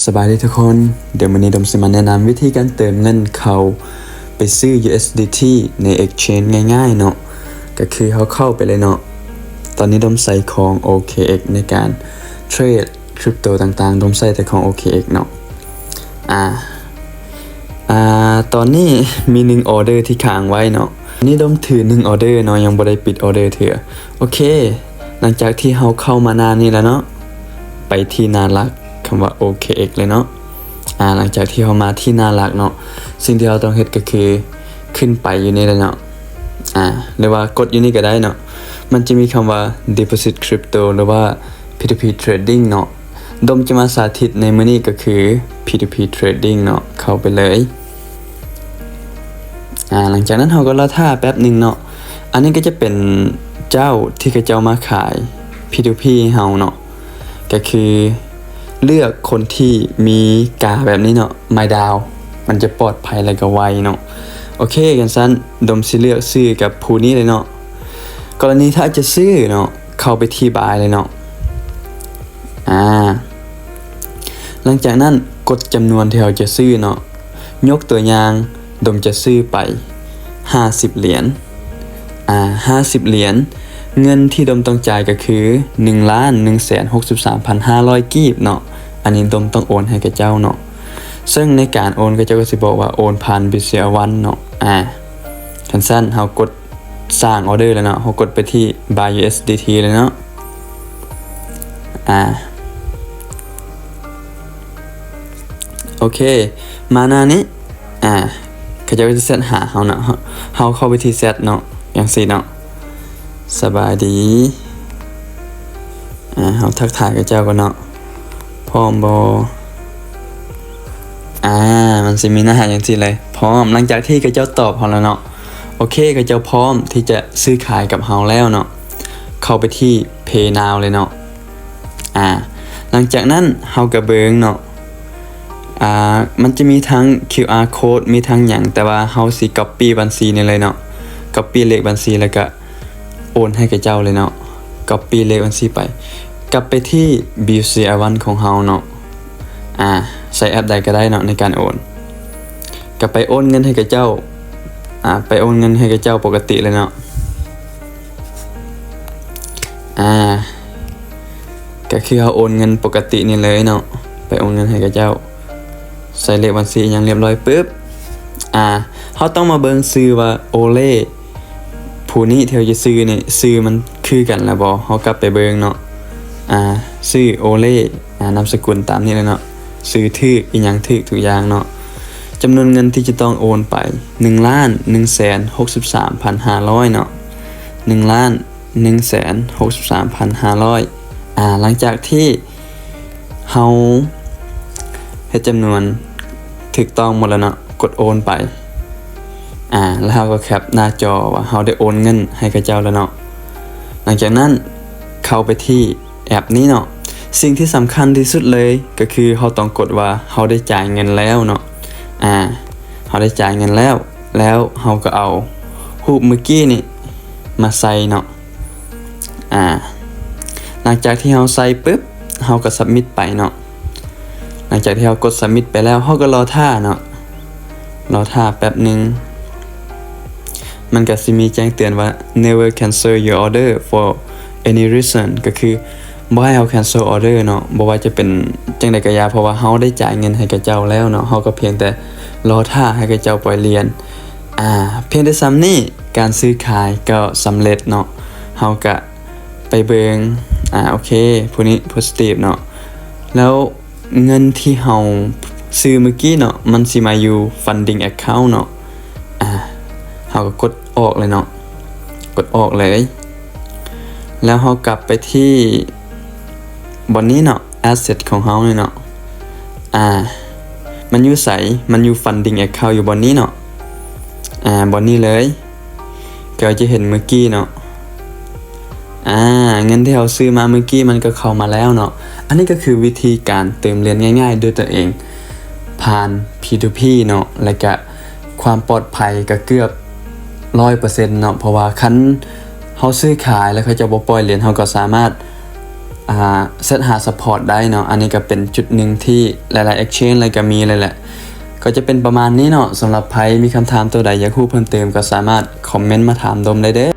ສະບາຍດີທຸກຄົນ, ດຽວມື້ນີ້ດົມຊິມາແນະນຳວິທີການເຕີມເງິນເຂົ້າໄປຊື້ USDT ໃນ Exchange ງ່າຍໆເນາະ, ກໍຄືເຮົາເຂົ້າໄປເລີຍເນາະ. ຕອນນີ້ດົມໃຊ້ຂອງ OKX ໃນການເທຣດ crypto ຕ່າງໆ, ດົມໃຊ້ແຕ່ຂອງ OKX ເນາະ. ອາ ອາ ຕອນນີ້ມີໜຶ່ງ order ທີ່ຄ້າງໄວ້ເນາະ. ນີ້ດົມຖືໜຶ່ງ order ເນາະ, ຍັງບໍ່ໄດ້ປິດ order ເທື່ອ. ໂອເຄ, ຫຼັງຈາກທີ່ເຮົາເຂົ້າມາໜ້ານີ້ແລ້ວເນາະ, ໄປທີ່ໜ້າຫຼັກ, ຄຳວ່າ OKX ເລີຍເນາະ. ອາ ຫຼັງຈາກທີ່ເຮົາມາທີ່ໜ້າຫຼັກເນາະ, ສິ່ງທີ່ເຮົາຕ້ອງເຮັດກໍຄືຂຶ້ນໄປຢູ່ນີ້ແຫຼະເນາະ, ອາ ຫຼືວ່າກົດຢູ່ນີ້ກໍໄດ້ເນາະ. ມັນຈະມີຄຳວ່າ Deposit Crypto ຫຼືວ່າ P two P Trading ເນາະ. ດົມຈະມາສາທິດໃນມື້ນີ້ກໍຄື P two P Trading ເນາະ, ເຂົ້າໄປເລີຍ. ອາ ຫຼັງຈາກນັ້ນເຮົາກໍລໍຖ້າແປັບໜຶ່ງເນາະ. ອັນນີ້ກໍຈະເປັນເຈົ້າທີ່ເຂົາເຈົ້າມາຂາຍ P two P ໃຫ້ເຮົາເນາະ, ກໍຄືເລືອກຄົນທີ່ມີກາແບບນີ້ເນາະ, My Dao, ມັນຈະປອດໄພ ແລະ ກໍໄວເນາະ. ໂອເຄ, ຄັນຊັ້ນ ດົມຊິເລືອກຊື້ກັບຜູ້ນີ້ເລີຍເນາະ. ກໍລະນີຖ້າຈະຊື້ເນາະ, ເຂົ້າໄປທີ່ Buy ເລີຍເນາະ. ອາ ຫຼັງຈາກນັ້ນກົດຈຳນວນທີ່ເຮົາຈະຊື້ເນາະ. ຍົກຕົວຢ່າງ, ດົມຈະຊື້ໄປຫ້າສິບຫຼຽນ. ອາ ຫ້າສິບຫຼຽນ, ເງິນທີ່ດົມຕ້ອງຈ່າຍກໍຄືໜຶ່ງລ້ານໜຶ່ງແສນຫົກສິບສາມພັນຫ້າຮ້ອຍກີບເນາະ. ອັນນີ້ດົມຕ້ອງໂອນໃຫ້ເຂົາເຈົ້າເນາະ, ເຊິ່ງໃນການໂອນເຂົາເຈົ້າກໍຊິບອກວ່າໂອນຜ່ານ BCL One ເນາະ. ອາ ຄັນຊັ້ນເຮົາກົດ ສ້າງ order ແລ້ວເນາະ, ເຮົາກົດໄປທີ່ Buy USDT ເລີຍເນາະ. ອາ ໂອເຄ, ມາໜ້ານີ້, ອາ ເຂົາເຈົ້າກໍຈະແຊັດຫາເຮົາເນາະ. ເຮົາ ເຮົາເຂົ້າໄປທີ່ແຊັດເນາະ, ຈັ່ງຊີ້ເນາະ. ສະບາຍດີ. ອາ ເຮົາທັກທາຍເຂົາເຈົ້າກ່ອນເນາະ. ພ້ອມບໍ່? ອາ ມັນຊິມີໜ້າຫາຈັ່ງຊີ້ເລີຍ, ພ້ອມ. ຫຼັງຈາກທີ່ເຂົາເຈົ້າຕອບເຮົາແລ້ວເນາະ, ໂອເຄ, ເຂົາເຈົ້າພ້ອມທີ່ຈະຊື້ຂາຍກັບເຮົາແລ້ວເນາະ, ເຂົ້າໄປທີ່ Pay Now ເລີຍເນາະ. ອາ ຫຼັງຈາກນັ້ນເຮົາກໍເບິ່ງເນາະ, ອາ ມັນຈະມີທັງ QR code ມີທັງຫຍັງ, ແຕ່ວ່າເຮົາຊິ copy ບັນຊີນີ້ເລີຍເນາະ, copy ເລກບັນຊີ ແລ້ວກໍ ໂອນໃຫ້ເຂົາເຈົ້າເລີຍເນາະ. Copy ເລກບັນຊີໄປ, ກັບໄປທີ່ BCL One ຂອງເຮົາເນາະ. ອາ ໃຊ້ແອັບໃດກໍໄດ້ເນາະໃນການໂອນ. ກໍໄປໂອນເງິນໃຫ້ເຂົາເຈົ້າ, ອາ ໄປໂອນເງິນໃຫ້ເຂົາເຈົ້າປົກກະຕິເລີຍເນາະ. ອາ ກໍຄືເຮົາໂອນເງິນປົກກະຕິນີ້ເລີຍເນາະ, ໄປໂອນເງິນໃຫ້ເຂົາເຈົ້າ. ໃສ່ເລກບັນຊີຫຍັງຮຽບຮ້ອຍປຶບ, ອາ ເຮົາຕ້ອງມາເບິ່ງຊື່ວ່າ ໂອເລ ຜູ້ນີ້ທີ່ເຮົາຈະຊື້ນີ້ ຊື່ມັນຄືກັນແລ້ວບໍ່? ເຮົາກັບໄປເບິ່ງເນາະ. ອາ ຊື່ໂອເລ, ອາ ນາມສະກຸນຕາມນີ້ແຫຼະເນາະ, ຊື່ຖືກ ອີ່ຫຍັງຖືກທຸກຢ່າງເນາະ. ຈຳນວນເງິນທີ່ຈະຕ້ອງໂອນໄປ ໜຶ່ງລ້ານໜຶ່ງແສນຫົກສິບສາມພັນຫ້າຮ້ອຍເນາະ, ໜຶ່ງລ້ານໜຶ່ງແສນຫົກສິບສາມພັນຫ້າຮ້ອຍ. ອາ ຫຼັງຈາກທີ່ ເຮົາເຮັດຈຳນວນຖືກຕ້ອງໝົດແລ້ວເນາະ, ກົດໂອນໄປ, ອາ ແລ້ວເຮົາກໍແຄັບໜ້າຈໍວ່າເຮົາໄດ້ໂອນເງິນໃຫ້ເຂົາເຈົ້າແລ້ວເນາະ. ຫຼັງຈາກນັ້ນເຂົ້າໄປທີ່ແອັບນີ້ເນາະ, ສິ່ງທີ່ສຳຄັນທີ່ສຸດເລີຍກໍຄືເຮົາຕ້ອງກົດວ່າເຮົາໄດ້ຈ່າຍເງິນແລ້ວເນາະ, ອາ ເຮົາໄດ້ຈ່າຍເງິນແລ້ວ, ແລ້ວເຮົາກໍເອົາຮູບມື້ກີ້ນີ້ມາໃສ່ເນາະ. ອາ ຫຼັງຈາກທີ່ເຮົາໃສ່ປຶບ ເຮົາກໍ submit ໄປເນາະ. ຫຼັງຈາກທີ່ເຮົາກົດ submit ໄປແລ້ວ ເຮົາກໍລໍຖ້າເນາະ, ລໍຖ້າແປັບໜຶ່ງ. ມັນກໍຊິມີແຈ້ງເຕືອນວ່າ Never cancel your order for any reason ກໍຄືບໍ່ໃຫ້ເຮົາ cancel order ເນາະ, ບໍ່ວ່າຈະເປັນຈັ່ງໃດກໍຢ່າ, ເພາະວ່າເຮົາໄດ້ຈ່າຍເງິນໃຫ້ເຂົາເຈົ້າແລ້ວເນາະ, ເຮົາກໍພຽງແຕ່ລໍຖ້າໃຫ້ເຂົາເຈົ້າປ່ອຍຫຼຽນ. ອາ ພຽງແຕ່ສ່ຳນີ້ ການຊື້ຂາຍກໍສຳເລັດເນາະ. ເຮົາກະໄປເບິ່ງ, ອາ ໂອເຄ, ຜູ້ນີ້ positive ເນາະ. ແລ້ວເງິນທີ່ເຮົາຊື້ມື້ກີ້ເນາະ, ມັນຊິມາຢູ່ funding account ເນາະ. ອາ ເຮົາກໍກົດອອກເລີຍເນາະ, ກົດອອກເລີຍ. ແລ້ວເຮົາກັບໄປທີ່ບ່ອນນີ້ເນາະ, asset ຂອງເຮົານີ້ເນາະ. ອາ ມັນຢູ່ໃສ? ມັນຢູ່ funding account ຢູ່ບ່ອນນີ້ເນາະ, ອາ ບ່ອນນີ້ເລີຍ. ກໍຈະເຫັນມື້ກີ້ເນາະ, ອາ ເງິນທີ່ເຮົາຊື້ມາມື້ກີ້ມັນກໍເຂົ້າມາແລ້ວເນາະ. ອັນນີ້ກໍຄືວິທີການເຕີມຫຼຽນງ່າຍໆດ້ວຍຕົວເອງ ຜ່ານ P two P ເນາະ, ແລະກະຄວາມປອດໄພກໍເກືອບຮ້ອຍເປີເຊັນເນາະ, ເພາະວ່າຄັນເຮົາຊື້ຂາຍແລ້ວເຂົາເຈົ້າບໍ່ປ່ອຍຫຼຽນ, ເຮົາກໍສາມາດ ອ່າ ເສິດຫາ support ໄດ້ເນາະ. ອັນນີ້ກໍເປັນຈຸດໜຶ່ງທີ່ຫຼາຍໆ exchange ເລີຍກໍມີເລີຍແຫຼະ. ກໍຈະເປັນປະມານນີ້ເນາະ. ສຳລັບໃຜມີຄຳຖາມຕົວໃດຢາກຮູ້ເພີ່ມເຕີມ ກໍສາມາດຄອມເມັນມາຖາມດົມໄດ້ເດີ້.